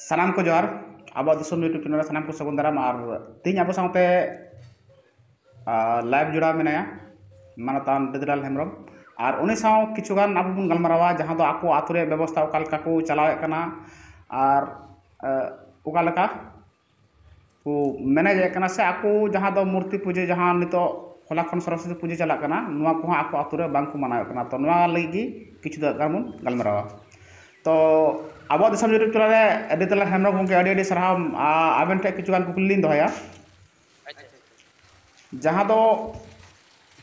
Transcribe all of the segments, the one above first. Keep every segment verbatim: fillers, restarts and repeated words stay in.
ᱥᱟᱱᱟᱢ ᱠᱚ ᱡᱚᱦᱟᱨ᱾ ᱟᱵᱚᱣᱟᱜ ᱫᱤᱥᱚᱢ YouTube ᱪᱮᱱᱮᱞ ᱨᱮ ᱥᱟᱱᱟᱢ ᱠᱚ ᱥᱟᱹᱜᱩᱱ ᱫᱟᱨᱟᱢ᱾ ᱟᱨ ᱛᱮᱦᱮᱧ ᱟᱵᱚ ᱥᱟᱶᱛᱮ ᱞᱟᱭᱤᱵᱷ ᱡᱚᱲᱟᱣ ᱢᱮᱱᱟᱭᱟ ᱢᱟᱱᱚᱛᱟᱱ ᱫᱤᱫᱤᱞᱟᱞ ᱦᱮᱢᱵᱨᱚᱢ, ᱟᱨ ᱩᱱᱤ ᱥᱟᱶ ᱠᱤᱪᱷᱩ ᱜᱟᱱ ᱟᱵᱚ ᱵᱚᱱ ᱜᱟᱞᱢᱟᱨᱟᱣᱟ, ᱡᱟᱦᱟᱸ ᱫᱚ ᱟᱠᱚ ᱟᱹᱛᱩ ᱨᱮᱭᱟᱜ ᱵᱮᱵᱚᱥᱛᱷᱟ ᱚᱠᱟ ᱞᱮᱠᱟ ᱠᱚ ᱪᱟᱞᱟᱣᱮᱫ ᱠᱟᱱᱟ ᱟᱨ ᱚᱠᱟ ᱞᱮᱠᱟ ᱠᱚ ᱢᱮᱱᱮᱡᱮᱫ ᱠᱟᱱᱟ, ᱥᱮ ᱟᱠᱚ ᱡᱟᱦᱟᱸ ᱫᱚ ᱢᱩᱨᱛᱤ ᱯᱩᱡᱟᱹ, ᱡᱟᱦᱟᱸ ᱱᱤᱛᱚᱜ ᱦᱚᱞᱟ ᱠᱷᱚᱱ ᱥᱚᱨᱚᱥᱚᱛᱤ ᱯᱩᱡᱟᱹ ᱪᱟᱞᱟᱜ ᱠᱟᱱᱟ, ᱱᱚᱣᱟ ᱠᱚᱦᱚᱸ ᱟᱠᱚ ᱟᱹᱛᱩ ᱨᱮ ᱵᱟᱝ ᱠᱚ ᱢᱟᱱᱟᱣᱮᱫ ᱠᱟᱱᱟ᱾ ᱛᱚ ᱱᱚᱣᱟ ᱞᱟᱹᱜᱤᱫ ᱜᱮ ᱠᱤᱪᱷᱩ ᱫᱚ ᱜᱟᱱ ᱵᱚᱱ ᱜᱟᱞᱢᱟᱨᱟᱣᱟ᱾ ᱛᱚ ᱟᱵᱚᱣᱟᱜ ᱫᱤᱥᱚᱢ YouTube ᱪᱮᱱᱮᱞ ᱨᱮ ᱫᱤᱫᱤᱞᱟᱞ ᱦᱮᱢᱵᱨᱚᱢ ᱜᱚᱢᱠᱮ, ᱟᱹᱰᱤ ᱟᱹᱰᱤ ᱥᱟᱨᱦᱟᱣ᱾ ᱟᱵᱮᱱ ᱴᱷᱮᱱ ᱠᱤᱪᱷᱩ ᱜᱟᱱ ᱠᱩᱠᱞᱤ ᱞᱤᱧ ᱫᱚᱦᱚᱭᱟ᱾ ᱡᱟᱦᱟᱸ ᱫᱚ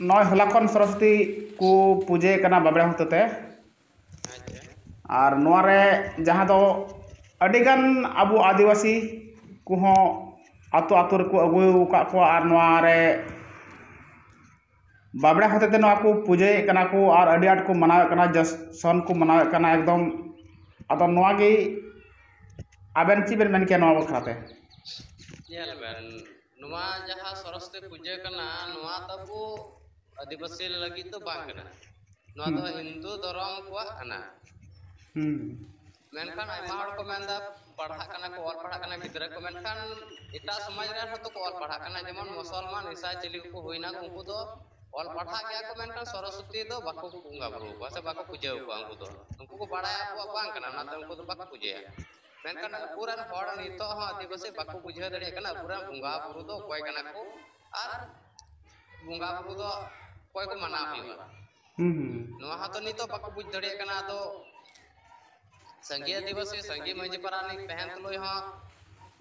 ᱱᱚᱜᱼᱚᱭ ᱦᱚᱞᱟ ᱠᱷᱚᱱ ᱥᱚᱨᱚᱥᱚᱛᱤ ᱠᱚ ᱯᱩᱡᱟᱹᱭᱮ ᱠᱟᱱᱟ ᱵᱟᱵᱽᱲᱮ ᱦᱚᱛᱮᱛᱮ, ᱟᱨ ᱱᱚᱣᱟ ᱨᱮ ᱡᱟᱦᱟᱸ ᱫᱚ ᱟᱹᱰᱤᱜᱟᱱ ᱟᱵᱚ ᱟᱹᱫᱤᱵᱟᱹᱥᱤ ᱠᱚᱦᱚᱸ ᱟᱹᱛᱩ ᱟᱹᱛᱩ ᱨᱮᱠᱚ ᱟᱹᱜᱩ ᱟᱠᱟᱫ ᱠᱚᱣᱟ, ᱟᱨ ᱱᱚᱣᱟ ᱨᱮ ᱵᱟᱵᱽᱲᱮ ᱦᱚᱛᱮᱛᱮ ᱱᱚᱣᱟ ᱠᱚ ᱯᱩᱡᱟᱹᱭᱮᱫ ᱠᱟᱱᱟ ᱠᱚ ᱟᱨ ᱟᱹᱰᱤ ᱟᱸᱴ ᱠᱚ ᱢᱟᱱᱟᱣᱮᱫ ᱠᱟᱱᱟ, ᱡᱚᱥ ᱥᱚᱱ ᱠᱚ ᱢᱟᱱᱟᱣᱮᱫ ᱠᱟᱱᱟ ᱮᱠᱫᱚᱢ᱾ ᱟᱫᱚ ᱱᱚᱣᱟ ᱜᱮ ᱟᱵᱮᱱ ᱪᱮᱫ ᱵᱮᱱ ᱢᱮᱱ ᱠᱮᱭᱟ ᱱᱚᱣᱟ ᱵᱟᱠᱷᱨᱟ ᱛᱮ? ᱧᱮᱞ ᱵᱮᱱ, ᱱᱚᱣᱟ ᱡᱟᱦᱟᱸ ᱥᱚᱨᱚᱥᱚᱛᱤ ᱯᱩᱡᱟᱹ ᱠᱟᱱᱟ, ᱱᱚᱣᱟ ᱛᱟᱵᱚ ᱟᱹᱫᱤᱵᱟᱹᱥᱤ ᱞᱟᱹᱜᱤᱫ ᱫᱚ ᱵᱟᱝ ᱠᱟᱱᱟ᱾ ᱱᱚᱣᱟ ᱫᱚ ᱦᱤᱱᱫᱩ ᱫᱷᱚᱨᱚᱢ ᱠᱚᱣᱟᱜ ᱠᱟᱱᱟ᱾ ᱦᱩᱸ᱾ ᱢᱮᱱᱠᱷᱟᱱ ᱟᱭᱢᱟ ᱦᱚᱲ ᱠᱚ ᱢᱮᱱᱫᱟ, ᱯᱟᱲᱦᱟᱜ ᱠᱟᱱᱟ ᱠᱚ, ᱚᱞ ᱯᱟᱲᱦᱟᱜ ᱠᱟᱱᱟ ᱜᱤᱫᱽᱨᱟᱹ ᱠᱚ, ᱢᱮᱱᱠᱷᱟᱱ ᱮᱴᱟᱜ ᱥᱚᱢᱟᱡᱽ ᱨᱮᱱ ᱦᱚᱸᱛᱚ ᱠᱚ ᱚᱞ ᱯᱟᱲᱦᱟᱜ ᱠᱟᱱᱟ, ᱡᱮᱢᱚᱱ ᱢᱩᱥᱚᱞᱢᱟᱱ, ᱤᱥᱟᱭ, ᱪᱤᱞᱤ ᱠᱚᱠᱚ ᱦᱩᱭᱱᱟ, ᱩᱱᱠᱩ ᱫᱚ ᱚᱞ ᱯᱟᱲᱦᱟᱜ ᱜᱮᱭᱟ ᱠᱚ, ᱢᱮᱱᱠᱷᱟᱱ ᱥᱚᱨᱚᱥᱚᱛᱤ ᱫᱚ ᱵᱟᱠᱚ ᱵᱚᱸᱜᱟ ᱵᱩᱨᱩ ᱟᱠᱚᱣᱟ ᱥᱮ ᱵᱟᱠᱚ ᱯᱩᱡᱟᱹ ᱟᱠᱚᱣᱟ᱾ ᱩᱱᱠᱩ ᱫᱚ, ᱩᱱᱠᱩ ᱠᱚ ᱵᱟᱲᱟᱭᱟ ᱟᱵᱚᱣᱟᱜ ᱵᱟᱝ ᱠᱟᱱᱟ, ᱚᱱᱟᱛᱮ ᱩᱱᱠᱩ ᱫᱚ ᱵᱟᱠᱚ ᱯᱩᱡᱟᱹᱭᱟ᱾ ᱢᱮᱱᱠᱷᱟᱱ ᱟᱵᱚᱨᱮᱱ ᱦᱚᱲ ᱱᱤᱛᱚᱜ ᱦᱚᱸ ᱟᱹᱫᱤᱵᱟᱹᱥᱤ ᱵᱟᱠᱚ ᱵᱩᱡᱷᱟᱹᱣ ᱫᱟᱲᱮᱭᱟᱜ ᱠᱟᱱᱟ, ᱟᱵᱚᱨᱮᱱ ᱵᱚᱸᱜᱟ ᱵᱩᱨᱩ ᱫᱚ ᱚᱠᱚᱭ ᱠᱟᱱᱟ ᱠᱚ ᱟᱨ ᱵᱚᱸᱜᱟ ᱵᱩᱨᱩ ᱫᱚ ᱚᱠᱚᱭ ᱠᱚ ᱢᱟᱱᱟᱣ ᱦᱩᱭᱩᱜᱼᱟ᱾ ᱦᱩᱸ, ᱦᱩᱸ᱾ ᱱᱚᱣᱟ ᱦᱚᱸᱛᱚ ᱱᱤᱛᱚᱜ ᱵᱟᱠᱚ ᱵᱩᱡᱽ ᱫᱟᱲᱮᱭᱟᱜ ᱠᱟᱱᱟ᱾ ᱟᱫᱚ ᱥᱟᱸᱜᱮ ᱟᱹᱫᱤᱵᱟᱹᱥᱤ, ᱥᱟᱸᱜᱮ ᱢᱟᱹᱡᱷᱤ ᱯᱟᱨᱟᱱᱤᱠ ᱛᱟᱦᱮᱱ ᱛᱩᱞᱩᱡ ᱦᱚᱸ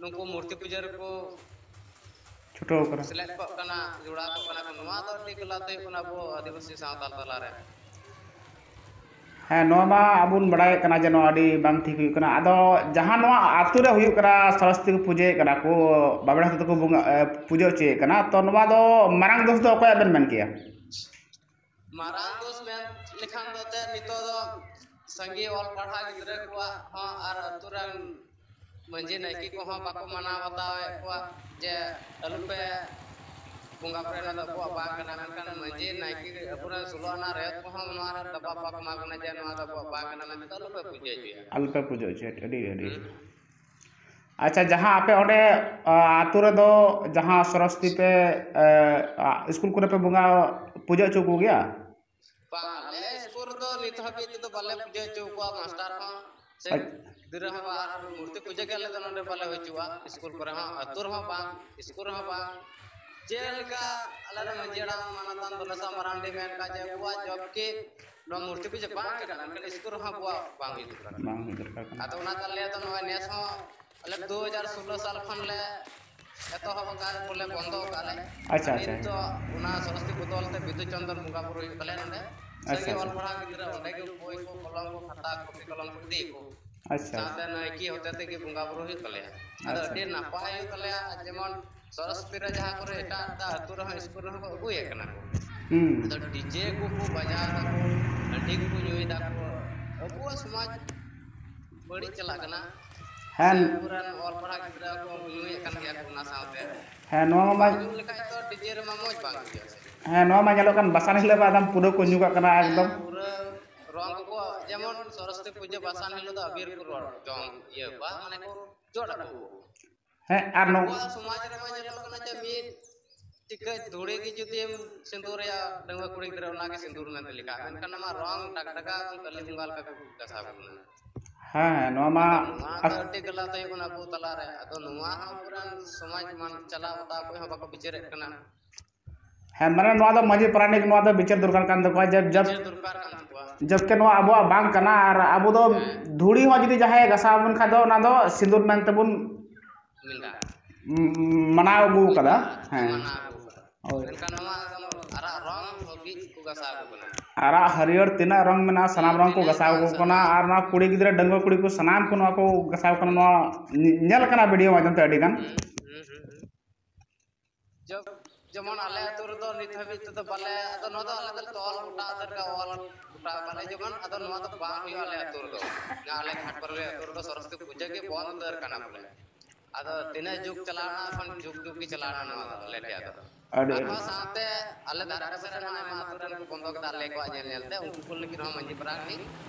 ᱱᱩᱠᱩ ᱢᱩᱨᱛᱤ ᱯᱩᱡᱟᱹ ᱨᱮᱠᱚ ᱪᱷᱩᱴᱟᱹᱣ ᱠᱟᱱᱟ᱾ ᱥᱮᱞᱮᱫ ᱠᱚᱜ ᱠᱟᱱᱟ, ᱡᱚᱲᱟᱣ ᱠᱚᱜ ᱠᱟᱱᱟ ᱠᱚ᱾ ᱱᱚᱣᱟ ᱫᱚ ᱟᱹᱰᱤ ᱜᱟᱞᱟᱛ ᱦᱩᱭᱩᱜ ᱠᱟᱱᱟ ᱟᱵᱚ ᱟᱹᱫᱤᱵᱟᱹᱥᱤ ᱥᱟᱶᱛᱟ ᱛᱟᱞᱟᱨᱮ᱾ ᱦᱮᱸ, ᱱᱚᱣᱟ ᱢᱟ ᱟᱵᱚ ᱵᱚᱱ ᱵᱟᱲᱟᱭᱮᱫ ᱠᱟᱱᱟ ᱡᱮ ᱱᱚᱣᱟ ᱟᱹᱰᱤ ᱵᱟᱝ ᱴᱷᱤᱠ ᱦᱩᱭᱩᱜ ᱠᱟᱱᱟ᱾ ᱟᱫᱚ ᱡᱟᱦᱟᱸ ᱱᱚᱣᱟ ᱟᱹᱛᱩ ᱨᱮ ᱦᱩᱭᱩᱜ ᱠᱟᱱᱟ, ᱥᱚᱨᱚᱥᱚᱛᱤ ᱠᱚ ᱯᱩᱡᱟᱹᱭᱮᱫ ᱠᱟᱱᱟ ᱠᱚ, ᱵᱟᱵᱽᱲᱮ ᱦᱚᱛᱮ ᱛᱮᱠᱚ ᱵᱚᱸᱜᱟ, ᱮ, ᱯᱩᱡᱟᱹ ᱦᱚᱪᱚᱭᱮᱫ ᱠᱟᱱᱟ, ᱛᱚ ᱱᱚᱣᱟ ᱫᱚ ᱢᱟᱨᱟᱝ ᱫᱳᱥ ᱫᱚ ᱚᱠᱚᱭᱟᱜ ᱵᱮᱱ ᱢᱮᱱ ᱠᱮᱭᱟ? ᱢᱟᱨᱟᱝ ᱫᱳᱥ ᱢᱮᱱ ᱞᱮᱠᱷᱟᱱ ᱫᱚ ᱮᱱᱛᱮᱫ ᱱᱤᱛᱚᱜ ᱫᱚ ᱥᱟᱸᱜᱮ ᱚᱞ ᱯᱟᱲᱦᱟᱣ ᱜᱤᱫᱽᱨᱟᱹ ᱠᱚᱣᱟᱜ ᱦᱚᱸ ᱟᱨ ᱟᱹᱛᱩ ᱨᱮᱱ ᱢᱟᱹᱡᱷᱤ ᱱᱟᱭᱠᱮ ᱠᱚᱦᱚᱸ ᱵᱟᱠᱚ ᱢᱟᱱᱟᱣ ᱵᱟᱛᱟᱣᱮᱫ ᱠᱚᱣᱟ ᱡᱮ ᱟᱞᱚᱯᱮ ᱵᱚᱸᱜᱟ ᱵᱩᱨᱩᱭᱟ, ᱱᱚᱣᱟ ᱫᱚ ᱟᱵᱚᱣᱟᱜ ᱵᱟᱝ ᱠᱟᱱᱟ᱾ ᱢᱮᱱᱠᱷᱟᱱ ᱢᱟᱹᱡᱷᱤ ᱱᱟᱭᱠᱮ ᱟᱵᱚᱨᱮᱱ ᱥᱳᱞᱳ ᱟᱱᱟ ᱨᱮᱦᱚᱸ ᱱᱚᱣᱟ ᱨᱮ ᱫᱟᱵᱟᱣ ᱵᱟᱠᱚ ᱮᱢᱟ ᱠᱚ ᱠᱟᱱᱟ ᱡᱮ ᱱᱚᱣᱟ ᱫᱚ ᱟᱵᱚᱣᱟᱜ ᱵᱟᱝ ᱠᱟᱱᱟ, ᱢᱮᱱᱛᱮ ᱟᱞᱚᱯᱮ ᱯᱩᱡᱟᱹ ᱦᱚᱪᱚᱭᱟ᱾ ᱟᱞᱚᱯᱮ ᱯᱩᱡᱟᱹ ᱦᱚᱪᱚᱭᱟ, ᱟᱹᱰᱤ, ᱟᱹᱰᱤ᱾ ᱦᱩᱸ᱾ ᱟᱪᱪᱷᱟ, ᱡᱟᱦᱟᱸ ᱟᱯᱮ ᱚᱸᱰᱮ, ᱟ, ᱟᱹᱛᱩ ᱨᱮᱫᱚ ᱡᱟᱦᱟᱸ ᱥᱚᱨᱚᱥᱚᱛᱤ ᱯᱮ, ᱮ, ᱟ, ᱥᱠᱩᱞ ᱠᱚᱨᱮ ᱯᱮ ᱵᱚᱸᱜᱟ ᱯᱩᱡᱟᱹ ᱦᱚᱪᱚ ᱠᱚᱜᱮᱭᱟ? ᱵᱟᱝ, ᱟᱞᱮ ᱥᱠᱩᱞ ᱨᱮᱫᱚ ᱱᱤᱛ ᱦᱟᱹᱵᱤᱡ ᱛᱮᱫᱚ ᱵᱟᱞᱮ ᱯᱩᱡᱟᱹ ᱦᱚᱪᱚ ᱠᱚᱣᱟ, ᱢᱟᱥᱴᱟᱨ ᱦᱚᱸ ᱥᱮ ᱟᱪ- ᱜᱤᱫᱽᱨᱟᱹ ᱦᱚᱸ ᱵᱟᱝ, ᱟᱨ ᱢᱩᱨᱛᱤ ᱯᱩᱡᱟᱹ ᱜᱮ ᱟᱞᱮ ᱫᱚ ᱱᱚᱰᱮ ᱵᱟᱞᱮ ᱦᱩᱭ ᱦᱚᱪᱚᱣᱟᱜᱼᱟ, ᱥᱠᱩᱞ ᱠᱚᱨᱮ ᱦᱚᱸ, ᱟᱹᱛᱩ ᱨᱮᱦᱚᱸ ᱵᱟᱝ, ᱥᱠᱩᱞ ᱨᱮᱦᱚᱸ ᱵᱟᱝ᱾ ᱡᱮᱞᱮᱠᱟ ᱟᱞᱮ ᱨᱮᱱ ᱢᱟᱹᱡᱷᱤ ᱦᱟᱲᱟᱢ ᱢᱟᱱᱚᱛᱟᱱ ᱫᱚᱞᱮᱥᱟ ᱢᱟᱨᱟᱱᱰᱤ ᱢᱮᱱ ᱠᱟᱜ ᱡᱮ ᱟᱵᱚᱣᱟᱜ ᱡᱚᱵᱠᱤ ᱱᱚᱣᱟ ᱢᱩᱨᱛᱤ ᱯᱩᱡᱟᱹ ᱵᱟᱝ ᱦᱩᱭᱩᱜ ᱠᱟᱱᱟ, ᱢᱮᱱᱠᱷᱟᱱ ᱥᱠᱩᱞ ᱨᱮᱦᱚᱸ ᱟᱵᱚᱣᱟᱜ ᱵᱟᱝ ᱦᱩᱭ ᱫᱚᱨᱠᱟᱨ ᱠᱟᱱᱟ᱾ ᱵᱟᱝ ᱦᱩᱭ ᱫᱚᱨᱠᱟᱨ ᱠᱟᱱᱟ᱾ ᱟᱫᱚ ᱚᱱᱟᱛᱮ ᱟᱞᱮ ᱫᱚ ᱱᱚᱜᱼᱚᱭ ᱱᱮᱥ ᱦᱚᱸ ᱟᱞᱮ ᱫᱩ ᱦᱟᱡᱟᱨ ᱥᱳᱞᱳ ᱥᱟᱞ ᱠᱷᱚᱱ ᱞᱮ ᱮᱛᱚᱦᱚᱵ ᱟᱠᱟᱫ, ᱵᱚᱞᱮ ᱵᱚᱱᱫᱚ ᱟᱠᱟᱫ ᱞᱮ᱾ ᱟᱪᱪᱷᱟ, ᱟᱨ ᱟᱪᱪᱷᱟ, ᱱᱤᱛ ᱟᱪᱪᱷᱟ᱾ ᱫᱚ ᱚᱱᱟ ᱥᱚᱨᱚᱥᱚᱛᱤ ᱵᱚᱫᱚᱞ ᱛᱮ ᱵᱤᱫᱩ ᱪᱚᱱᱫᱚᱱ ᱵᱚᱸᱜᱟ ᱵᱩᱨᱩ ᱦᱩᱭᱩᱜ ᱛᱟᱞᱮᱭᱟ ᱱᱚᱰᱮ᱾ ᱟᱪᱪᱷᱟ, ᱥᱟᱸᱜᱮ ᱟᱪᱪᱷᱟ᱾ ᱚᱞ ᱯᱟᱲᱦᱟᱣ ᱜᱤᱫᱽᱨᱟᱹ ᱚᱸᱰᱮ ᱜᱮ ᱵᱳᱭ ᱠᱚ, ᱠᱚᱞᱚᱢ ᱠᱚ, ᱠᱷᱟᱛᱟ, ᱠᱚᱯᱤ, ᱠᱚᱞᱚᱢ ᱠᱚ ᱤᱫᱤᱭᱟᱠᱚ᱾ ᱟᱪᱪᱷᱟ, ᱥᱟᱶᱛᱮ ᱟᱪᱪᱷᱟ᱾ ᱱᱟᱭᱠᱮ ᱦᱚᱛᱮ ᱛᱮᱜᱮ ᱵᱚᱸᱜᱟ ᱵᱩᱨᱩ ᱦᱩᱭᱩᱜ ᱛᱟᱞᱮᱭᱟ᱾ ᱟᱫᱚ ᱟᱪᱪᱷᱟ, ᱟᱹᱰᱤ ᱟᱪᱪᱷᱟ᱾ ᱱᱟᱯᱟᱭ ᱦᱩᱭᱩᱜ ᱛᱟᱞᱮᱭᱟ, ᱡᱮᱢᱚᱱ ᱥᱚᱨᱚᱥᱚᱛᱤ ᱨᱮ ᱡᱟᱦᱟᱸ ᱠᱚᱨᱮ ᱮᱴᱟᱜ ᱮᱴᱟᱜ ᱟᱹᱛᱩ ᱨᱮᱦᱚᱸ ᱥᱠᱩᱞ ᱨᱮᱦᱚᱸ ᱠᱚ ᱟᱹᱜᱩᱭᱮᱫ ᱠᱟᱱᱟ ᱠᱚ᱾ ᱦᱩᱸ᱾ ᱟᱫᱚ ᱰᱤᱡᱮ ᱠᱚᱠᱚ ᱵᱟᱡᱟᱣ ᱫᱟᱠᱚ, ᱦᱟᱺᱰᱤ ᱠᱚᱠᱚ ᱧᱩᱭ ᱫᱟᱠᱚ, ᱟᱵᱚᱣᱟᱜ ᱥᱚᱢᱟᱡᱽ ᱵᱟᱹᱲᱤᱡ ᱪᱟᱞᱟᱜ ᱠᱟᱱᱟ᱾ ᱦᱮᱸ᱾ ᱥᱮ ᱟᱵᱚᱨᱮᱱ ᱚᱞ ᱯᱟᱲᱦᱟᱜ ᱜᱤᱫᱽᱨᱟᱹ ᱠᱚ ᱧᱩᱭᱮᱫ ᱠᱟᱱ ᱜᱮᱭᱟ ᱠᱚ ᱚᱱᱟ ᱥᱟᱶᱛᱮ᱾ ᱦᱮᱸ, ᱱᱚᱣᱟ ᱢᱟ ᱵᱟᱝ ᱧᱩ ᱞᱮᱠᱷᱟᱡ ᱫᱚ ᱰᱤᱡᱮ ᱨᱮᱢᱟ ᱢᱚᱡᱽ ᱵᱟᱝ ᱦᱩᱭᱩᱜᱼᱟ ᱥᱮ᱾ ᱦᱮᱸ, ᱱᱚᱣᱟ ᱢᱟ ᱧᱮᱞᱚᱜ ᱠᱟᱱ ᱵᱟᱥᱟᱱ ᱦᱤᱞᱳᱜ ᱢᱟ ᱮᱠᱫᱚᱢ ᱯᱩᱨᱟᱹ ᱠᱚ ᱧᱩ ᱠᱟᱜ ᱠᱟᱱᱟ ᱦᱮᱸ, ᱮᱠᱫᱚᱢ᱾ ᱯᱩᱨᱟᱹ ᱨᱚᱝ ᱠᱚᱠᱚ, ᱡᱮᱢᱚᱱ ᱥᱚᱨᱚᱥᱚᱛᱤ ᱯᱩᱡᱟᱹ ᱵᱟᱥᱟᱱ ᱦᱤᱞᱳᱜ ᱫᱚ ᱟᱵᱤᱨ ᱠᱚ ᱨᱚᱝ ᱡᱚᱝ ᱤᱭᱟᱹ ᱠᱚᱣᱟ, ᱢᱟᱱᱮ ᱠᱚ ᱡᱚᱫ ᱟᱠᱚ᱾ ᱦᱮᱸ, ᱟᱨ ᱱᱚ- ᱟᱵᱚᱣᱟᱜ ᱥᱚᱢᱟᱡᱽ ᱨᱮᱢᱟ ᱧᱮᱞᱚᱜ ᱠᱟᱱᱟ ᱡᱮ ᱢᱤᱫ ᱴᱤᱠᱟᱹᱡ ᱫᱷᱩᱲᱤ ᱜᱮ ᱡᱩᱫᱤᱢ ᱥᱤᱸᱫᱩᱨ ᱟᱭᱟ ᱰᱟᱺᱜᱩᱣᱟᱹ ᱠᱩᱲᱤ ᱜᱤᱫᱽᱨᱟᱹ, ᱚᱱᱟᱜᱮ ᱥᱤᱸᱫᱩᱨ ᱢᱮᱱᱛᱮ ᱞᱮᱠᱷᱟᱜᱼᱟ, ᱢᱮᱱᱠᱷᱟᱱ ᱟᱢᱟᱜ ᱨᱚᱝ ᱰᱟᱜᱽᱰᱟᱜᱟ ᱠᱟᱹᱞᱤ ᱵᱚᱸᱜᱟ ᱞᱮᱠᱟ ᱠᱚ ᱜᱟᱥᱟᱣ ᱠᱟᱱᱟ᱾ ᱦᱮᱸ, ᱦᱮᱸ, ᱱᱚᱣᱟ ᱢᱟ ᱟᱫᱚ ᱱᱚᱣᱟ ᱫᱚ ᱟᱥ- ᱟᱹᱰᱤ ᱜᱟᱞᱟᱛ ᱦᱩᱭᱩᱜ ᱠᱟᱱᱟ ᱟᱵᱚ ᱛᱟᱞᱟᱨᱮ᱾ ᱟᱫᱚ ᱱᱚᱣᱟ ᱦᱚᱸ ᱟᱵᱚᱨᱮᱱ ᱥᱚᱢᱟᱡᱽ ᱢᱟᱱ ᱪᱟᱞᱟᱣ ᱠᱟᱛᱮ ᱚᱠᱚᱭ ᱦᱚᱸ ᱵᱟᱠᱚ ᱵᱤᱪᱟᱹᱨᱮᱫ ᱠᱟᱱᱟ᱾ ᱦᱮᱸ, ᱢᱟᱱᱮ ᱱᱚᱣᱟ ᱫᱚ ᱢᱟᱺᱡᱷᱤ ᱯᱟᱨᱟᱱᱤᱠ ᱱᱚᱣᱟ ᱫᱚ ᱵᱤᱪᱟᱹᱨ ᱫᱚᱨᱠᱟᱨ ᱠᱟᱱ ᱛᱟᱠᱚᱣᱟ, ᱡᱟᱵ-, ᱡᱟᱵ-, ᱵᱤᱪᱟᱹᱨ ᱫᱚᱨᱠᱟᱨ ᱠᱟᱱ ᱛᱟᱠᱚᱣᱟ᱾ ᱡᱟᱵᱠᱮ ᱱᱚᱣᱟ ᱟᱵᱚᱣᱟᱜ ᱵᱟᱝ ᱠᱟᱱᱟ, ᱟᱨ ᱟᱵᱚ ᱫᱚ ᱦᱮᱸ᱾ ᱫᱷᱩᱲᱤ ᱦᱚᱸ ᱡᱩᱫᱤ ᱡᱟᱦᱟᱸᱭᱮ ᱜᱟᱥᱟᱣ ᱟᱵᱚᱱ ᱠᱷᱟᱱ ᱫᱚ ᱚᱱᱟ ᱫᱚ ᱥᱤᱸᱫᱩᱨ ᱢᱮᱱᱛᱮ ᱵᱚᱱ ᱢᱮᱱᱫᱟ᱾ ᱢᱟᱱᱟᱣ ᱟᱹᱜᱩ ᱠᱟᱫᱟ᱾ ᱦᱮᱸ᱾ ᱢᱟᱱᱟᱣ ᱟᱹᱜᱩ ᱠᱟᱫᱟ᱾ ᱦᱳᱭ᱾ ᱢᱮᱱᱠᱷᱟᱱ ᱱᱚᱣᱟ ᱫᱚ ᱟᱨᱟᱜ ᱨᱚᱝ ᱦᱟᱹᱵᱤᱡ ᱠᱚ ᱜᱟᱥᱟᱣ ᱟᱠᱚ ᱠᱟᱱᱟ᱾ ᱟᱨᱟᱜ ᱦᱟᱹᱨᱭᱟᱹᱲ ᱛᱤᱱᱟᱹᱜ ᱨᱚᱝ ᱢᱮᱱᱟᱜᱼᱟ, ᱥᱟᱱᱟᱢ ᱨᱚᱝ ᱠᱚ ᱛᱤᱱᱟᱹᱜ ᱜᱟᱥᱟᱣ ᱨᱚᱝ ᱟᱠᱚ ᱠᱟᱱᱟ, ᱥᱟᱱᱟᱢ᱾ ᱟᱨ ᱱᱚᱣᱟ ᱠᱩᱲᱤ ᱜᱤᱫᱽᱨᱟᱹ, ᱰᱟᱺᱜᱩᱣᱟᱹ ᱠᱩᱲᱤ ᱠᱚ ᱥᱟᱱᱟᱢ ᱠᱚ ᱱᱚᱣᱟ ᱠᱚ ᱜᱟᱥᱟᱣ ᱠᱟᱱᱟ᱾ ᱱᱚᱣᱟ ᱧᱮ-, ᱧᱮᱞ ᱠᱟᱱᱟ ᱵᱷᱤᱰᱤᱭᱳ ᱢᱟᱫᱽᱫᱷᱚᱢ ᱛᱮ ᱟᱹᱰᱤ ᱜᱟᱱ᱾ ᱦᱩᱸ, ᱦᱩᱸ, ᱦᱩᱸ, ᱦᱩᱸ᱾ ᱡᱚ-, ᱡᱮᱢᱚᱱ ᱟᱞᱮ ᱟᱹᱛᱩ ᱨᱮᱫᱚ ᱱᱤᱛ ᱦᱟᱹᱵᱤᱡ ᱛᱮᱫᱚ ᱵᱟᱞᱮ, ᱟᱫᱚ ᱱᱚᱣᱟ ᱫᱚ ᱟᱞᱮ ᱫᱚ ᱛᱚᱞ ᱜᱚᱴᱟ ᱩᱛᱟᱹᱨ ᱠᱟᱜᱼᱟ, ᱚᱞ ᱜᱚᱴᱟ ᱠᱟᱜᱼᱟ ᱞᱮ᱾ ᱡᱮᱢᱚᱱ ᱟᱫᱚ ᱱᱚᱣᱟ ᱫᱚ ᱵᱟᱝ ᱦᱩᱭᱩᱜᱼᱟ ᱟᱞᱮ ᱟᱹᱛᱩ ᱨᱮᱫᱚ᱾ ᱡᱟᱦᱟᱸ ᱟᱞᱮ ᱜᱷᱟᱴ ᱠᱚᱨᱮ ᱟᱹᱛᱩ ᱨᱮᱫᱚ ᱥᱚᱨᱚᱥᱚᱛᱤ ᱯᱩᱡᱟᱹ ᱜᱮ ᱵᱚᱱᱫ ᱩᱛᱟᱹᱨ ᱠᱟᱱᱟ ᱵᱚᱞᱮ᱾ ᱟᱫᱚ ᱛᱤᱱᱟᱹᱜ ᱡᱩᱜᱽ ᱪᱟᱞᱟᱣᱱᱟ, ᱮᱠᱷᱚᱱ ᱡᱩᱜᱽ ᱡᱩᱜᱽ ᱜᱮ ᱪᱟᱞᱟᱣᱱᱟ ᱱᱚᱣᱟ ᱫᱚ, ᱞᱮ ᱴᱷᱮᱡ ᱫᱚ᱾ ᱟᱹᱰᱤ, ᱟᱨ ᱱᱚᱣᱟ ᱟᱹᱰᱤ᱾ ᱥᱟᱶᱛᱮ ᱟᱞᱮ ᱫᱷᱟᱨᱮ ᱯᱟᱥᱮ ᱨᱮᱱ ᱟᱭᱢᱟ ᱟᱹᱛᱩ ᱨᱮᱱ ᱠᱚ ᱵᱚᱱᱫᱚ ᱠᱮᱫᱟ, ᱟᱞᱮ ᱠᱚᱣᱟᱜ ᱧᱮᱞ ᱧᱮᱞ ᱛᱮ᱾ ᱩᱱᱠᱩ ᱠᱚ ᱞᱟᱹᱜᱤᱫ ᱦᱚᱸ ᱢᱟᱹᱡᱷᱤ ᱯᱟᱨᱟᱱᱤᱠ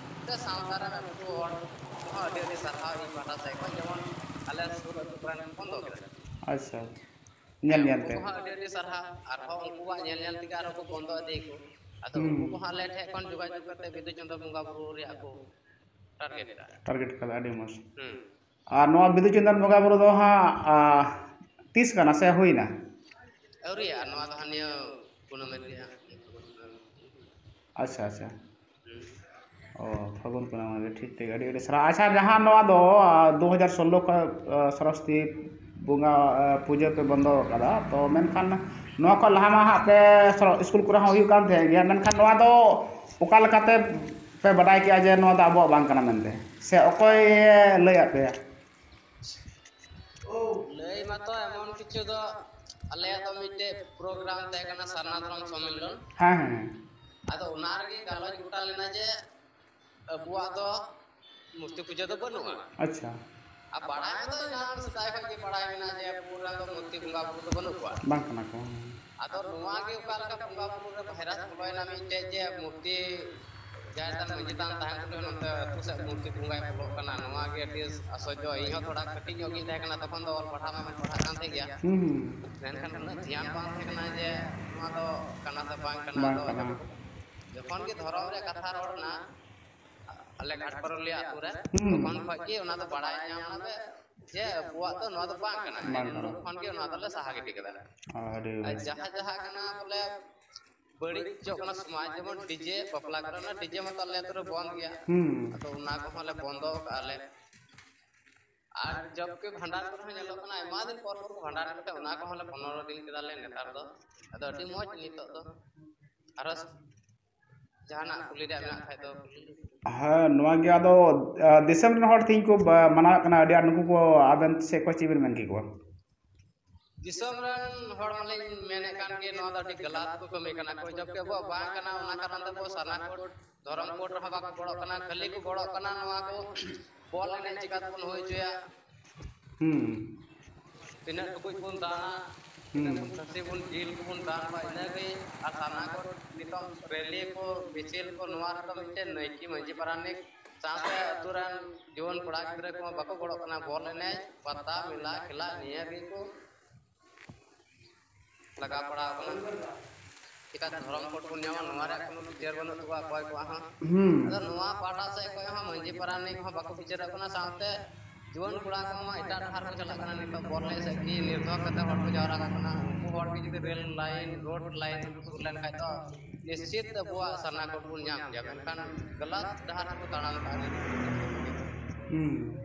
ᱥᱮ ᱥᱟᱶᱛᱟ ᱨᱮᱱ ᱩᱱᱠᱩ ᱦᱚᱲ ᱠᱚᱦᱚᱸ ᱟᱹᱰᱤ ᱟᱹᱰᱤ ᱥᱟᱨᱦᱟᱣ ᱤᱧ ᱯᱟᱦᱴᱟ ᱥᱮᱫ ᱠᱷᱚᱱ᱾ ᱡᱮᱢᱚᱱ ᱟᱞᱮ ᱥᱩᱨ ᱟᱹᱛᱩ ᱠᱚᱨᱮᱱ ᱠᱚ ᱵᱚᱱᱫᱚ ᱠᱮᱫᱟ᱾ ᱟᱪᱪᱷᱟ, ᱧᱮᱞ ᱧᱮᱞ ᱩᱱᱠᱩ ᱛᱮ᱾ ᱠᱚᱦᱚᱸ ᱟᱹᱰᱤ ᱟᱹᱰᱤ ᱥᱟᱨᱦᱟᱣ, ᱟᱨᱦᱚᱸ ᱩᱱᱠᱩᱣᱟᱜ ᱧᱮᱞ ᱧᱮᱞ ᱛᱮᱜᱮ ᱟᱨᱦᱚᱸ ᱠᱚ ᱵᱚᱱᱫᱚ ᱤᱫᱤᱭᱟᱠᱚ᱾ ᱟᱫᱚ ᱦᱩᱸ᱾ ᱩᱱᱠᱩ ᱠᱚᱦᱚᱸ ᱟᱞᱮ ᱴᱷᱮᱱ ᱠᱷᱚᱱ ᱡᱳᱜᱟᱡᱳᱜᱽ ᱠᱟᱛᱮ ᱵᱤᱫᱩ ᱪᱟᱸᱫᱟᱱ ᱵᱚᱸᱜᱟ ᱵᱩᱨᱩ ᱨᱮᱭᱟᱜ ᱠᱚ ᱴᱟᱨᱜᱮᱴ ᱮᱫᱟ᱾ ᱴᱟᱨᱜᱮᱴ ᱠᱟᱫᱟ, ᱟᱹᱰᱤ ᱢᱚᱡᱽ᱾ ᱦᱩᱸ᱾ ᱟᱨ ᱱᱚᱣᱟ ᱵᱤᱫᱩ ᱪᱟᱸᱫᱟᱱ ᱵᱚᱸᱜᱟ ᱵᱩᱨᱩ ᱫᱚ ᱦᱟᱸᱜ, ᱟ, ᱛᱤᱥ ᱠᱟᱱᱟ ᱥᱮ ᱦᱩᱭᱱᱟ? ᱟᱹᱣᱨᱤᱭᱟᱜᱼᱟ, ᱱᱚᱣᱟ ᱫᱚ ᱦᱟᱸᱜ ᱱᱤᱭᱟᱹ ᱠᱩᱱᱟᱹᱢᱤ ᱨᱮᱜᱮ ᱦᱟᱸᱜ᱾ ᱟᱪᱪᱷᱟ, ᱟᱪᱪᱷᱟ᱾ ᱦᱩᱸ᱾ ᱚ, ᱯᱷᱟᱹᱜᱩᱱ ᱠᱩᱱᱟᱹᱢᱤ ᱨᱮ, ᱴᱷᱤᱠ, ᱴᱷᱤᱠ, ᱟᱹᱰᱤ, ᱟᱹᱰᱤ ᱥᱟᱨᱦᱟᱣ᱾ ᱟᱪᱪᱷᱟ, ᱡᱟᱦᱟᱸ ᱱᱚᱣᱟ ᱫᱚ, ᱟ, ᱫᱩ ᱦᱟᱡᱟᱨ ᱥᱳᱞᱞᱳ ᱠᱷᱚᱱ, ᱟ, ᱥᱚᱨᱚᱥᱚᱛᱤ ᱵᱚᱸᱜᱟ, ᱟ, ᱯᱩᱡᱟᱹ ᱯᱮ ᱵᱚᱱᱫᱚ ᱟᱠᱟᱫᱟ, ᱛᱚ ᱢᱮᱱᱠᱷᱟᱱ ᱱᱚᱣᱟ ᱠᱷᱚᱱ ᱞᱟᱦᱟ ᱢᱟ ᱦᱟᱸᱜ ᱯᱮ ᱥᱚᱨᱚ-, ᱥᱠᱩᱞ ᱠᱚᱨᱮ ᱦᱚᱸ ᱦᱩᱭᱩᱜ ᱠᱟᱱ ᱛᱟᱦᱮᱸ ᱜᱮᱭᱟ, ᱢᱮᱱᱠᱷᱟᱱ ᱱᱚᱣᱟ ᱫᱚ ᱚᱠᱟ ᱞᱮᱠᱟᱛᱮ ᱯᱮ ᱵᱟᱰᱟᱭ ᱠᱮᱜᱼᱟ ᱡᱮ ᱱᱚᱣᱟ ᱫᱚ ᱟᱵᱚᱣᱟᱜ ᱵᱟᱝ ᱠᱟᱱᱟ ᱢᱮᱱᱛᱮ, ᱥᱮ ᱚᱠᱚᱭᱮ ᱞᱟᱹᱭᱟᱫ ᱯᱮᱭᱟ? ᱞᱟᱹᱭ ᱢᱟᱛᱚ ᱮᱢᱚᱱ ᱠᱤᱪᱷᱩ ᱫᱚ ᱟᱞᱮᱭᱟᱜ ᱫᱚ ᱢᱤᱫᱴᱮᱡ ᱯᱨᱳᱜᱨᱟᱢ ᱛᱟᱦᱮᱸ ᱠᱟᱱᱟ, ᱥᱟᱨᱱᱟ ᱫᱷᱚᱨᱚᱢ ᱥᱚᱢᱢᱮᱞᱚᱱ᱾ ᱦᱮᱸ, ᱦᱮᱸ, ᱦᱮᱸ᱾ ᱟᱫᱚ ᱚᱱᱟ ᱨᱮᱜᱮ ᱜᱟᱞᱚᱪ ᱜᱚᱴᱟ ᱞᱮᱱᱟ ᱡᱮ ᱟᱵᱚᱣᱟᱜ ᱫᱚ ᱢᱩᱨᱛᱤ ᱯᱩᱡᱟᱹ ᱫᱚ ᱵᱟᱹᱱᱩᱜᱼᱟ᱾ ᱟᱪᱪᱷᱟ᱾ ᱟᱨ ᱵᱟᱲᱟᱭ ᱢᱟᱛᱚ ᱮᱱᱟᱝ ᱥᱮᱫᱟᱭ ᱠᱷᱚᱱ ᱜᱮ ᱵᱟᱲᱟᱭ ᱢᱮᱱᱟᱜᱼᱟ ᱡᱮ ᱟᱵᱚ ᱨᱮᱱ ᱫᱚ ᱢᱩᱨᱛᱤ ᱵᱚᱸᱜᱟ ᱵᱩᱨᱩ ᱫᱚ ᱵᱟᱹᱱᱩᱜ ᱠᱚᱣᱟ᱾ ᱵᱟᱝ ᱠᱟᱱᱟ ᱠᱚ᱾ ᱟᱫᱚ ᱱᱚᱣᱟ ᱜᱮ ᱚᱠᱟ ᱞᱮᱠᱟ ᱵᱚᱸᱜᱟ ᱵᱩᱨᱩ ᱨᱮ ᱵᱷᱟᱭᱨᱟᱥ ᱵᱚᱞᱚᱭᱮᱱᱟ ᱢᱤᱫᱴᱮᱡ, ᱡᱮ ᱢᱩᱨᱛᱤ ᱡᱟᱦᱮᱨ ᱛᱷᱟᱱ ᱢᱟᱹᱡᱷᱤ ᱛᱷᱟᱱ ᱛᱟᱦᱮᱱ ᱛᱩᱞᱩᱡ ᱱᱚᱛᱮ ᱟᱹᱛᱩ ᱥᱮᱫ ᱢᱩᱨᱛᱤ ᱵᱚᱸᱜᱟᱭ ᱵᱚᱞᱚᱜ ᱠᱟᱱᱟ, ᱱᱚᱣᱟ ᱜᱮ ᱟᱹᱰᱤ ᱟᱥᱪᱚᱨᱡᱚ᱾ ᱤᱧ ᱦᱚᱸ ᱛᱷᱚᱲᱟ ᱠᱟᱹᱴᱤᱡ ᱧᱚᱜ ᱜᱤᱧ ᱛᱟᱦᱮᱸ ᱠᱟᱱᱟ ᱛᱚᱠᱷᱚᱱ ᱫᱚ, ᱚᱞ ᱯᱟᱲᱦᱟᱣ ᱢᱟᱧ ᱯᱟᱲᱦᱟᱜ ᱠᱟᱱ ᱛᱟᱦᱮᱸ ᱜᱮᱭᱟ, ᱦᱩᱸ, ᱦᱩᱸ᱾ ᱢᱮᱱᱠᱷᱟᱱ ᱩᱱᱟᱹᱜ ᱫᱷᱮᱭᱟᱱ ᱵᱟᱝ ᱛᱟᱦᱮᱸ ᱠᱟᱱᱟ ᱡᱮ ᱱᱚᱣᱟ ᱫᱚ ᱠᱟᱱᱟ ᱥᱮ ᱵᱟᱝ ᱠᱟᱱᱟ᱾ ᱵᱟᱝ ᱟᱫᱚ ᱠᱟᱱᱟ᱾ ᱡᱚᱠᱷᱚᱱ, ᱡᱚᱠᱷᱚᱱ ᱜᱮ ᱫᱷᱚᱨᱚᱢ ᱨᱮᱭᱟᱜ ᱠᱟᱛᱷᱟ ᱨᱚᱲ ᱮᱱᱟ, ᱟᱞᱮ ᱜᱷᱟᱴᱠᱚᱨᱚᱞᱤ ᱟᱹᱛᱩ ᱨᱮ, ᱦᱩᱸ᱾ ᱛᱚᱠᱷᱚᱱ ᱠᱷᱚᱡ ᱜᱮ ᱚᱱᱟ ᱫᱚ ᱵᱟᱲᱟᱭ ᱧᱟᱢ ᱮᱱᱟ ᱡᱮ, ᱡᱮ ᱟᱵᱚᱣᱟᱜ ᱫᱚ ᱱᱚᱣᱟ ᱫᱚ ᱵᱟᱝ ᱠᱟᱱᱟ᱾ ᱵᱟᱝ ᱠᱟᱱᱟ᱾ ᱩᱱ ᱠᱷᱚᱱ ᱜᱮ ᱚᱱᱟ ᱫᱚᱞᱮ ᱥᱟᱦᱟ ᱜᱤᱰᱤ ᱠᱮᱫᱟ᱾ ᱟᱹᱰᱤ ᱟᱨ ᱵᱮᱥ᱾ ᱡᱟᱦᱟᱸ, ᱡᱟᱦᱟᱸ ᱠᱟᱱᱟ ᱵᱚᱞᱮ ᱵᱟᱹᱲᱤᱡᱚᱜ ᱠᱟᱱᱟ ᱥᱚᱢᱟᱡᱽ, ᱡᱮᱢᱚᱱ ᱰᱤᱡᱮ ᱵᱟᱯᱞᱟ ᱠᱚᱨᱮ, ᱚᱱᱟ ᱰᱤᱡᱮ ᱢᱟᱛᱚ ᱟᱞᱮ ᱟᱹᱛᱩ ᱨᱮ ᱵᱚᱱᱫ ᱜᱮᱭᱟ᱾ ᱦᱩᱸ᱾ ᱟᱫᱚ ᱚᱱᱟ ᱠᱚᱦᱚᱸ ᱞᱮ ᱵᱚᱱᱫᱚ ᱠᱟᱜᱼᱟ ᱞᱮ᱾ ᱟᱨ ᱡᱚᱵᱠᱤ ᱵᱷᱟᱸᱰᱟᱱ ᱠᱚᱨᱮ ᱦᱚᱸ ᱧᱮᱞᱚᱜ ᱠᱟᱱᱟ, ᱟᱭᱢᱟ ᱫᱤᱱ ᱯᱚᱨ ᱯᱚᱨ ᱠᱚ ᱵᱷᱟᱸᱰᱟᱱ ᱠᱟᱛᱮ, ᱚᱱᱟ ᱠᱚᱦᱚᱸ ᱞᱮ ᱯᱚᱱᱨᱚ ᱫᱤᱱ ᱠᱮᱫᱟ ᱞᱮ ᱱᱮᱛᱟᱨ ᱫᱚ᱾ ᱟᱫᱚ ᱟᱹᱰᱤ ᱢᱚᱡᱽ ᱱᱤᱛᱚᱜ ᱫᱚ᱾ ᱟᱨᱚ ᱡᱟᱦᱟᱱᱟᱜ ᱠᱩᱞᱤ ᱨᱮᱭᱟᱜ ᱢᱮᱱᱟᱜ ᱠᱷᱟᱡ ᱫᱚ ᱠᱩᱞᱤ ᱞᱤᱧ᱾ ᱦᱮᱸ, ᱱᱚᱣᱟ ᱜᱮ ᱟᱫᱚ, ᱟ, ᱫᱤᱥᱚᱢ ᱨᱮᱱ ᱦᱚᱲ ᱛᱮᱦᱮᱧ ᱠᱚ ᱵᱟ-, ᱢᱟᱱᱟᱣᱮᱫ ᱠᱟᱱᱟ ᱟᱹᱰᱤ ᱟᱸᱴ, ᱱᱩᱠᱩ ᱠᱚ ᱟᱵᱮᱱ ᱥᱮᱫ ᱠᱷᱚᱱ ᱪᱮᱫ ᱵᱮᱱ ᱢᱮᱱ ᱠᱮᱠᱚᱣᱟ? ᱫᱤᱥᱚᱢ ᱨᱮᱱ ᱦᱚᱲ ᱢᱟᱞᱤᱧ ᱢᱮᱱᱮᱫ ᱠᱟᱱ ᱜᱮ, ᱱᱚᱣᱟ ᱫᱚ ᱟᱹᱰᱤ ᱜᱟᱞᱟᱛ ᱠᱚ ᱠᱟᱹᱢᱤ ᱠᱟᱱᱟ ᱠᱚ, ᱡᱚᱵᱠᱤ ᱟᱵᱚᱣᱟᱜ ᱵᱟᱝ ᱠᱟᱱᱟ᱾ ᱚᱱᱟ ᱠᱟᱨᱚᱱ ᱛᱮ ᱟᱵᱚ ᱥᱟᱨᱱᱟ ᱠᱳᱰ, ᱫᱷᱚᱨᱚᱢ ᱠᱳᱰ ᱨᱮᱦᱚᱸ ᱵᱟᱠᱚ ᱜᱚᱲᱚᱜ ᱠᱟᱱᱟ, ᱠᱷᱟᱹᱞᱤ ᱠᱚ ᱜᱚᱲᱚᱜ ᱠᱟᱱᱟ ᱱᱚᱣᱟ ᱠᱚ ᱵᱚᱞ ᱮᱱᱮᱡ ᱪᱤᱠᱟ ᱛᱮᱵᱚᱱ ᱦᱩᱭ ᱦᱚᱪᱚᱭᱟ᱾ ᱦᱩᱸ᱾ ᱛᱤᱱᱟᱹᱜ ᱴᱩᱠᱩᱡ ᱵᱚᱱ ᱫᱟᱱᱟ, ᱦᱩᱸ᱾ ᱛᱤᱱᱟᱹᱜ ᱵᱚᱱ ᱠᱷᱟᱹᱥᱤ ᱵᱚᱱ ᱡᱤᱞ ᱠᱚᱵᱚᱱ ᱫᱟᱱ ᱢᱟ, ᱤᱱᱟᱹᱜᱮ᱾ ᱟᱨ ᱥᱟᱨᱱᱟ ᱠᱳᱰ ᱱᱤᱛᱚᱝ ᱨᱮᱞᱤ ᱠᱚ, ᱢᱤᱪᱷᱤᱞ ᱠᱚ, ᱱᱚᱣᱟ ᱨᱮᱫᱚ ᱢᱤᱫᱴᱮᱱ ᱱᱟᱭᱠᱮ, ᱢᱟᱹᱡᱷᱤ ᱯᱟᱨᱟᱱᱤᱠ, ᱥᱟᱶᱛᱮ ᱟᱹᱛᱩ ᱨᱮᱱ ᱡᱩᱣᱟᱹᱱ ᱠᱚᱲᱟ ᱜᱤᱫᱽᱨᱟᱹ ᱠᱚᱦᱚᱸ ᱵᱟᱠᱚ ᱜᱚᱲᱚᱜ ᱠᱟᱱᱟ, ᱵᱚᱞ ᱮᱱᱮᱡ, ᱯᱟᱛᱟ, ᱢᱮᱞᱟ, ᱠᱷᱮᱞᱟ, ᱱᱤᱭᱟᱹ ᱜᱮᱠᱚ ᱞᱟᱜᱟᱣ ᱯᱟᱲᱟᱣ ᱠᱟᱱᱟ᱾ ᱪᱮᱠᱟ ᱫᱷᱚᱨᱚᱢ ᱠᱳᱰ ᱵᱚᱱ ᱧᱟᱢᱟ, ᱱᱚᱣᱟ ᱨᱮᱭᱟᱜ ᱠᱳᱱᱳ ᱵᱤᱪᱟᱹᱨ ᱵᱟᱹᱱᱩᱜ ᱛᱟᱠᱚᱣᱟ ᱚᱠᱚᱭ ᱠᱚᱣᱟᱜ ᱦᱚᱸ᱾ ᱦᱩᱸ᱾ ᱟᱫᱚ ᱱᱚᱣᱟ ᱯᱟᱦᱴᱟ ᱥᱮᱫ ᱠᱷᱚᱱ ᱦᱚᱸ ᱢᱟᱹᱡᱷᱤ ᱯᱟᱨᱟᱱᱤᱠ ᱦᱚᱸ ᱵᱟᱠᱚ ᱵᱤᱪᱟᱹᱨᱚᱜ ᱠᱟᱱᱟ, ᱥᱟᱶᱛᱮ ᱡᱩᱣᱟᱹᱱ ᱠᱚᱲᱟ ᱠᱚᱦᱚᱸ ᱮᱴᱟᱜ ᱰᱟᱦᱟᱨ ᱠᱚ ᱪᱟᱞᱟᱜ ᱠᱟᱱᱟ᱾ ᱱᱤᱛᱚᱜ ᱵᱚᱞ ᱮᱱᱮᱡ ᱥᱮᱫ ᱜᱮ ᱱᱤᱨᱫᱷᱚᱨ ᱠᱟᱛᱮ ᱦᱚᱲ ᱠᱚ ᱡᱟᱣᱨᱟ ᱠᱟᱜ ᱠᱟᱱᱟ᱾ ᱩᱱᱠᱩ ᱦᱚᱲ ᱜᱮ ᱡᱩᱫᱤ ᱨᱮᱞ ᱞᱟᱭᱤᱱ, ᱨᱳᱰ ᱞᱟᱭᱤᱱ ᱨᱮᱠᱚ ᱥᱩᱨ ᱞᱮᱱᱠᱷᱟᱱ ᱫᱚ ᱱᱤᱥᱪᱤᱛ ᱟᱵᱚᱣᱟᱜ ᱥᱟᱨᱱᱟ ᱠᱳᱰ ᱵᱚᱱ ᱧᱟᱢ ᱜᱮᱭᱟ, ᱢᱮᱱᱠᱷᱟᱱ ᱜᱟᱞᱟᱛ ᱰᱟᱦᱟᱨ ᱨᱮᱠᱚ ᱛᱟᱲᱟᱢ ᱠᱟᱜᱼᱟ᱾ ᱦᱩᱸ᱾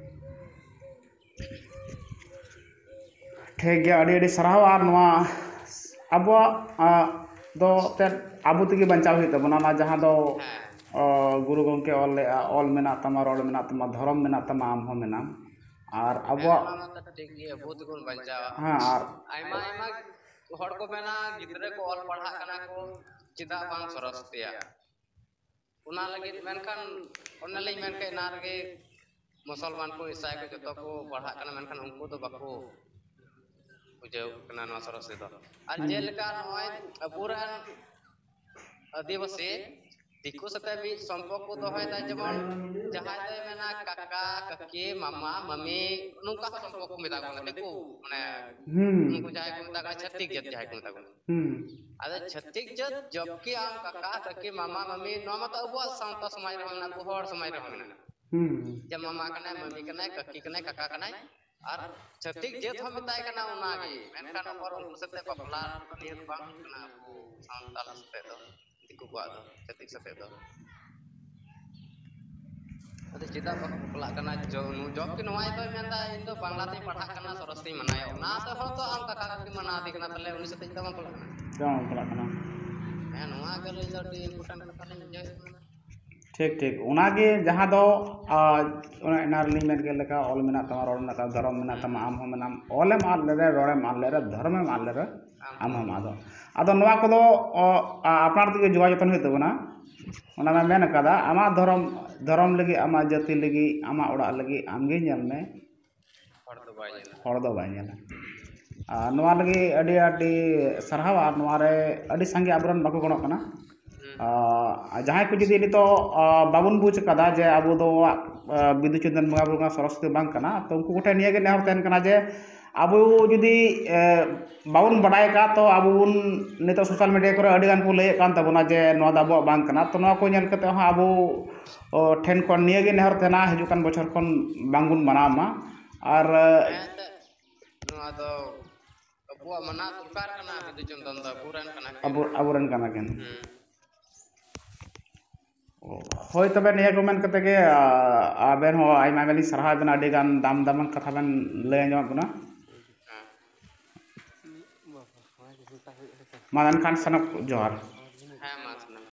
ᱴᱷᱤᱠ ᱜᱮᱭᱟ, ᱟᱹᱰᱤ ᱟᱹᱰᱤ ᱥᱟᱨᱦᱟᱣ᱾ ᱟᱨ ᱱᱚᱣᱟ ᱟᱵᱚᱣᱟᱜ, ᱟ, ᱫᱚ ᱮᱱᱛᱮᱫ ᱟᱵᱚ ᱛᱮᱜᱮ ᱵᱟᱧᱪᱟᱣ ᱦᱩᱭᱩᱜ ᱛᱟᱵᱚᱱᱟ᱾ ᱚᱱᱟ ᱡᱟᱦᱟᱸ ᱫᱚ, ᱦᱮᱸ᱾ ᱚ, ᱜᱩᱨᱩ ᱜᱚᱢᱠᱮ ᱚᱞ ᱞᱮᱫᱼᱟ, "ᱚᱞ ᱢᱮᱱᱟᱜ ᱛᱟᱢᱟ, ᱨᱚᱲ ᱢᱮᱱᱟᱜ ᱛᱟᱢᱟ, ᱫᱷᱚᱨᱚᱢ ᱢᱮᱱᱟᱜ ᱛᱟᱢᱟ, ᱟᱢ ᱦᱚᱸ ᱢᱮᱱᱟᱢ", ᱟᱨ ᱦᱮᱸ, ᱟᱵᱚᱣᱟᱜ ᱚᱱᱟ ᱢᱟ ᱴᱷᱤᱠ ᱜᱮ, ᱟᱵᱚ ᱛᱮᱵᱚᱱ ᱵᱟᱧᱪᱟᱣᱟ᱾ ᱦᱮᱸ, ᱟᱨ ᱟᱭᱢᱟ ᱟᱭᱢᱟ ᱦᱚᱲ ᱠᱚ ᱢᱮᱱᱟ, ᱜᱤᱫᱽᱨᱟᱹ ᱠᱚ ᱚᱞ ᱯᱟᱲᱦᱟᱜ ᱠᱟᱱᱟ ᱠᱚ, ᱪᱮᱫᱟᱜ ᱵᱟᱝ ᱥᱚᱨᱚᱥᱚᱛᱤᱭᱟ? ᱚᱱᱟ ᱞᱟᱹᱜᱤᱫ ᱢᱮᱱᱠᱷᱟᱱ ᱚᱱᱮ ᱞᱤᱧ ᱢᱮᱱ ᱠᱮᱫ ᱮᱱᱟᱝ ᱨᱮᱜᱮ, ᱢᱩᱥᱚᱞᱢᱟᱱ ᱠᱚ, ᱤᱥᱟᱭ ᱠᱚ ᱡᱚᱛᱚ ᱠᱚ ᱯᱟᱲᱦᱟᱜ ᱠᱟᱱᱟ, ᱢᱮᱱᱠᱷᱟᱱ ᱩᱱᱠᱩ ᱫᱚ ᱵᱟᱠᱚ ᱵᱩᱡᱷᱟᱹᱣ ᱠᱟᱱᱟ ᱱᱚᱣᱟ ᱥᱚᱨᱚᱥᱚᱛᱤ ᱫᱚ᱾ ᱟᱨ ᱦᱩᱸ᱾ ᱡᱮᱞᱮᱠᱟ ᱱᱚᱜᱼᱚᱭ ᱟᱵᱚᱨᱮᱱ ᱟᱹᱫᱤᱵᱟᱹᱥᱤ ᱫᱤᱠᱩ ᱥᱟᱛᱮ ᱢᱤᱫ ᱥᱚᱢᱯᱚᱨᱠᱚ ᱫᱚᱦᱚᱭᱮᱫᱟ, ᱡᱮᱢᱚᱱ ᱡᱟᱦᱟᱸᱭ ᱫᱚᱭ ᱢᱮᱱᱟ ᱠᱟᱠᱟ, ᱠᱟᱹᱠᱤ, ᱢᱟᱢᱟ, ᱢᱟᱢᱤ, ᱱᱚᱝᱠᱟ ᱦᱚᱸ ᱥᱚᱢᱯᱚᱨᱠᱚ ᱢᱮᱛᱟ ᱠᱚ ᱠᱟᱱᱟ ᱫᱤᱠᱩ, ᱢᱟᱱᱮ ᱦᱩᱸ᱾ ᱩᱱᱠᱩ ᱡᱟᱦᱟᱸᱭ ᱠᱚ ᱢᱮᱛᱟ ᱠᱚ ᱠᱟᱱᱟ ᱪᱷᱟᱹᱛᱤᱠ ᱡᱟᱹᱛ ᱡᱟᱦᱟᱸᱭ ᱠᱚ ᱢᱮᱛᱟ ᱠᱚ ᱠᱟᱱᱟ᱾ ᱦᱩᱸ᱾ ᱟᱫᱚ ᱪᱷᱟᱹᱛᱤᱠ ᱡᱟᱹᱛ ᱡᱚᱵᱠᱤ ᱟᱢ ᱠᱟᱠᱟ, ᱠᱟᱹᱠᱤ, ᱢᱟᱢᱟ, ᱢᱟᱢᱤ, ᱱᱚᱣᱟ ᱢᱟᱛᱚ ᱟᱵᱚᱣᱟᱜ ᱥᱟᱶᱛᱟ ᱥᱚᱢᱟᱡᱽ ᱨᱮᱦᱚᱸ ᱢᱮᱱᱟᱜᱼᱟ, ᱟᱵᱚ ᱦᱚᱲ ᱥᱚᱢᱟᱡᱽ ᱨᱮᱦᱚᱸ ᱢᱮᱱᱟᱜᱼᱟ᱾ ᱦᱩᱸ᱾ ᱡᱮ ᱢᱟᱢᱟ ᱠᱟᱱᱟᱭ, ᱢᱟᱢᱤ ᱠᱟᱱᱟᱭ, ᱠᱟᱹᱠᱤ ᱠᱟᱱᱟᱭ, ᱠᱟᱠᱟ ᱠᱟᱱᱟᱭ, ᱟᱨ ᱪᱷᱟᱹᱛᱤᱠ ᱡᱟᱹᱛ ᱦᱚᱸ ᱢᱮᱛᱟᱭ ᱠᱟᱱᱟ ᱚᱱᱟᱜᱮ, ᱢᱮᱱᱠᱷᱟᱱ ᱚᱠᱚᱨ ᱩᱱᱠᱩ ᱥᱟᱛᱮ ᱵᱟᱯᱞᱟ ᱱᱤᱭᱟᱹ ᱵᱟᱝ ᱦᱩᱭᱩᱜ ᱠᱟᱱᱟ ᱟᱵᱚ ᱥᱟᱱᱛᱟᱲ ᱥᱟᱛᱮ ᱫᱚ, ᱫᱤᱠᱩ ᱠᱚᱣᱟᱜ ᱫᱚ, ᱪᱷᱟᱹᱛᱤᱠ ᱥᱟᱛᱮ ᱫᱚ᱾ ᱟᱫᱚ ᱪᱮᱫᱟᱜ ᱵᱟᱠᱚ ᱵᱟᱯᱞᱟᱜ ᱠᱟᱱᱟ? ᱡᱚ-, ᱱᱩ-, ᱡᱚᱵᱠᱤ ᱱᱚᱣᱟᱭ ᱫᱚᱭ ᱢᱮᱱᱫᱟ, "ᱤᱧ ᱫᱚ ᱵᱟᱝᱞᱟ ᱛᱤᱧ ᱯᱟᱲᱦᱟᱜ ᱠᱟᱱᱟ, ᱥᱚᱨᱚᱥᱚᱛᱤᱧ ᱢᱟᱱᱟᱣᱮᱭᱟ", ᱚᱱᱟ ᱛᱮᱦᱚᱸ ᱛᱚ ᱟᱢ ᱠᱟᱠᱟ ᱠᱟᱹᱠᱤ ᱢᱟᱱᱟᱣ ᱫᱤ ᱠᱟᱱᱟ, ᱛᱟᱦᱞᱮ ᱩᱱᱤ ᱥᱟᱛᱮ ᱪᱮᱫᱟᱜ ᱵᱟᱢ ᱵᱟᱯᱞᱟᱜ ᱠᱟᱱᱟ? ᱪᱮᱫᱟᱜ ᱵᱟᱢ ᱵᱟᱯᱞᱟᱜ ᱠᱟᱱᱟ? ᱦᱮᱸ, ᱱᱚᱣᱟ ᱜᱮ ᱟᱹᱞᱤᱧ ᱫᱚ ᱟᱹᱰᱤ important ᱠᱟᱛᱷᱟ ᱞᱤᱧ ᱵᱩᱡᱷᱟᱹᱣᱮᱫ ᱠᱟᱱᱟ᱾ ᱴᱷᱤᱠ, ᱴᱷᱤᱠ᱾ ᱚᱱᱟᱜᱮ ᱡᱟᱦᱟᱸ ᱫᱚ, ᱟ, ᱚᱱᱟ ᱮᱱᱟᱝ ᱨᱮᱞᱤᱧ ᱢᱮᱱ ᱠᱮᱫ ᱞᱮᱠᱟ, ᱚᱞ ᱢᱮᱱᱟᱜ ᱛᱟᱢᱟ, ᱨᱚᱲ ᱢᱮᱱᱟᱜ ᱛᱟᱢᱟ, ᱫᱷᱚᱨᱚᱢ ᱢᱮᱱᱟᱜ ᱛᱟᱢᱟ, ᱟᱢ ᱦᱚᱸ ᱢᱮᱱᱟᱢ, ᱚᱞᱮᱢ ᱟᱫ ᱞᱮᱨᱮ, ᱨᱚᱲᱮᱢ ᱟᱫ ᱞᱮᱨᱮ, ᱫᱷᱚᱨᱚᱢᱮᱢ ᱟᱫ ᱞᱮᱨᱮ, ᱟᱢ ᱦᱚᱸᱢ ᱟᱫᱚᱜ᱾ ᱟᱫᱚ ᱱᱚᱣᱟ ᱠᱚᱫᱚ, ᱚ, ᱟ, ᱟᱯᱱᱟᱨ ᱛᱮᱜᱮ ᱡᱚᱜᱟᱣ ᱡᱚᱛᱚᱱ ᱦᱩᱭᱩᱜ ᱛᱟᱵᱚᱱᱟ᱾ ᱚᱱᱟ ᱢᱟ ᱢᱮᱱ ᱟᱠᱟᱫᱟ, ᱟᱢᱟᱜ ᱫᱷᱚᱨᱚᱢ, ᱫᱷᱚᱨᱚᱢ ᱞᱟᱹᱜᱤᱫ, ᱟᱢᱟᱜ ᱡᱟᱹᱛᱤ ᱞᱟᱹᱜᱤᱫ, ᱟᱢᱟᱜ ᱚᱲᱟᱜ ᱞᱟᱹᱜᱤᱫ ᱟᱢᱜᱮ ᱧᱮᱞ ᱢᱮ᱾ ᱦᱚᱲ ᱫᱚ ᱵᱟᱭ ᱧᱮᱞᱟ᱾ ᱦᱚᱲ ᱫᱚ ᱵᱟᱭ ᱧᱮᱞᱟ᱾ ᱟᱨ ᱱᱚᱣᱟ ᱞᱟᱹᱜᱤᱫ ᱟᱹᱰᱤ ᱟᱹᱰᱤ ᱥᱟᱨᱦᱟᱣ, ᱟᱨ ᱱᱚᱣᱟ ᱨᱮ ᱟᱹᱰᱤ ᱥᱟᱸᱜᱮ ᱟᱵᱚᱨᱮᱱ ᱵᱟᱠᱚ ᱜᱚᱲᱚᱜ ᱠᱟᱱᱟ᱾ ᱦᱩᱸ᱾ ᱟᱨ ᱡᱟᱦᱟᱸᱭ ᱠᱚ ᱡᱩᱫᱤ ᱱᱤᱛᱚᱜ ᱵᱟᱵᱚᱱ ᱵᱩᱡᱽ ᱠᱟᱫᱟ ᱡᱮ ᱟᱵᱚ ᱫᱚ ᱵᱤᱫᱩ ᱪᱟᱸᱫᱟᱱ ᱵᱚᱸᱜᱟ ᱵᱩᱨᱩ ᱥᱚᱨᱚᱥᱚᱛᱤ ᱵᱟᱝ ᱠᱟᱱᱟ, ᱛᱚ ᱩᱱᱠᱩ ᱠᱚᱴᱷᱮᱱ ᱱᱤᱭᱟᱹ ᱜᱮ ᱱᱮᱦᱚᱨ ᱛᱟᱦᱮᱱ ᱠᱟᱱᱟ ᱡᱮ ᱟᱵᱚ ᱡᱩᱫᱤ ᱵᱟᱵᱚᱱ ᱵᱟᱰᱟᱭ ᱠᱟᱜ, ᱛᱚ ᱟᱵᱚ ᱵᱚᱱ ᱱᱤᱛᱚᱜ ᱥᱳᱥᱟᱞ ᱢᱤᱰᱤᱭᱟ ᱠᱚᱨᱮ ᱟᱹᱰᱤ ᱜᱟᱱ ᱠᱚ ᱞᱟᱹᱭᱮᱫ ᱠᱟᱱ ᱛᱟᱵᱚᱱᱟ ᱡᱮ ᱱᱚᱣᱟ ᱫᱚ ᱟᱵᱚᱣᱟᱜ ᱵᱟᱝ ᱠᱟᱱᱟ᱾ ᱛᱚ ᱱᱚᱣᱟ ᱠᱚ ᱧᱮᱞ ᱠᱟᱛᱮ ᱦᱚᱸ ᱟᱵᱚ ᱴᱷᱮᱱ ᱠᱷᱚᱱ ᱱᱤᱭᱟᱹ ᱜᱮ ᱱᱮᱦᱚᱨ ᱛᱟᱦᱮᱱᱟ, ᱦᱤᱡᱩᱜ ᱠᱟᱱ ᱵᱚᱪᱷᱚᱨ ᱠᱷᱚᱱ ᱵᱟᱝ ᱵᱚᱱ ᱢᱟᱱᱟᱣ ᱢᱟ᱾ ᱟᱨ ᱱᱚᱣᱟ ᱫᱚ ᱟᱵᱚᱣᱟᱜ ᱢᱟᱱᱟᱣ ᱫᱚᱨᱠᱟᱨ ᱠᱟᱱᱟ᱾ ᱵᱤᱫᱩ ᱪᱟᱸᱫᱟᱱ ᱫᱚ ᱟᱵᱚᱨᱮᱱ ᱠᱟᱱᱟ ᱠᱤᱱ᱾ ᱟᱵᱚ ᱟᱵᱚᱨᱮᱱ ᱠᱟᱱᱟ ᱠᱤᱱ᱾ ᱦᱳᱭ, ᱛᱚᱵᱮ ᱱᱤᱭᱟᱹ ᱠᱚ ᱢᱮᱱ ᱠᱟᱛᱮ ᱜᱮ ᱟᱵᱮᱱ ᱦᱚᱸ ᱟᱭᱢᱟ ᱟᱭᱢᱟ ᱞᱤᱧ ᱥᱟᱨᱦᱟᱣ ᱵᱮᱱᱟ, ᱟᱹᱰᱤ ᱜᱟᱱ ᱫᱟᱢ ᱫᱟᱢᱟᱱ ᱠᱟᱛᱷᱟ ᱵᱮᱱ ᱞᱟᱹᱭ ᱟᱸᱡᱚᱢᱟᱫ ᱵᱚᱱᱟ᱾ ᱢᱟ ᱮᱱᱠᱷᱟᱱ ᱥᱟᱱᱟᱢ ᱡᱚᱦᱟᱨ᱾ ᱦᱮᱸ, ᱢᱟ᱾